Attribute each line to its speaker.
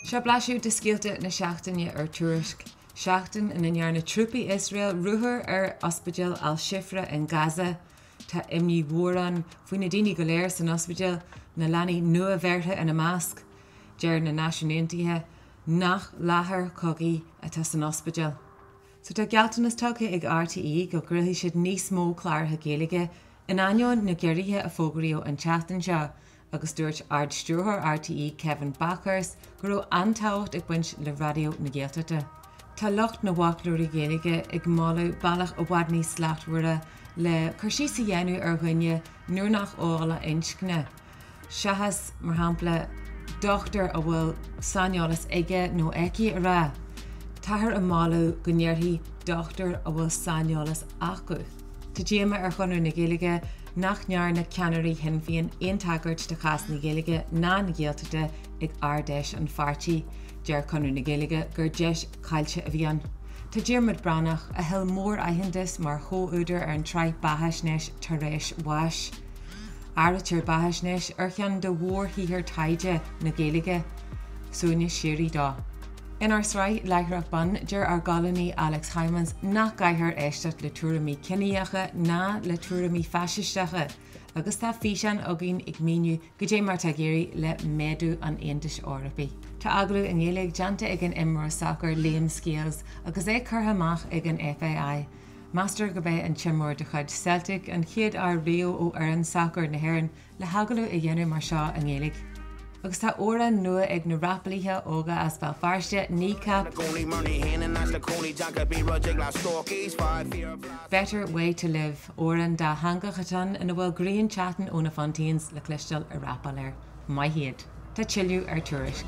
Speaker 1: Seo blaiseadh de scéalta na seachtaine ar Tuairisc, seachtain ina ndearna trúpaí Iosrael ruathar ar ospidéal Al-Shifra in Gaza. Tá imní mhór ann faoi na daoine go léir san ospidéal, na leanaí nua-bheirthe ina measc. Deir na Náisiúin Aontaithe nach láthair chogaidh atá san ospidéal. So tá gealltanas tugtha ag RTÉ go gcraolfaidh siad níos mó cláracha Gaeilge in ainneoin na gciorruithe a fógraíodh an tseachtain seo agus dúirt Ard-Stiúrthóir RTÉ Kevin Bakhurst go raibh an-tábhacht ag baint le Raidió na Gaeltachta. Tá lucht na bhfoclóirí Gaeilge ag moladh bealach i bhfad níos slachtmhaire le cur síos a dhéanamh ar dhuine nuair nach eol a inscne. Seachas, mar shampla, dochtúir a bhfuil saineolas aige nó aici a rá, táthar ag moladh go ndéarfaí dochtúir a bhfuil saineolas acu. Tá díomá ar Chonradh na Gaeilge nach ndearna ceannairí Shinn Féin aon tagairt do chás na Gaeilge ná na Gaeltachta ag Ard-Fheis an pháirtí. Deir Conradh na Gaeilge gur deis chaillte a bhí ann. Tá Diarmuid Breathnach, a thuill mór-aitheantas mar chomh-údar ar an tsraith beathaisnéis Tar Éis Bháis, Áirítear beathaisnéis ar cheann de mhórshaothair taighde na Gaeilge. Suaimhneas síoraí dó. Inár sraith Láithreach Bonn, deir ár gcolúnaí Alex Hijmans nach gcaithfear éisteacht le tuairimí ciníocha ná le tuairimí faisisteacha agus tá físeán againn ag míniú goidé mar tá ag éirí le méadú an Aontais Eorpaigh. Tá agallamh i nGaeilge déanta ag an imreoir sacair Liam Scales agus é curtha amach ag an FAI. Meastar gurb é an t-imreoir de chuid Celtic an chéad fhear riamh ó fhoireann sacair na hÉireann le hagallamh a dhéanamh mar seo i nGaeilge. Agus tá amhrán nua ag na rapálaithe óga as Béal Feirste, Kneecap, Better Way to Live, amhrán dátheangach atá ann ina bhfuil Grian Chatten ó na Fontaines le cloisteáil ag rapáil air. Maith iad. Tá tuilleadh ar Tuairisc.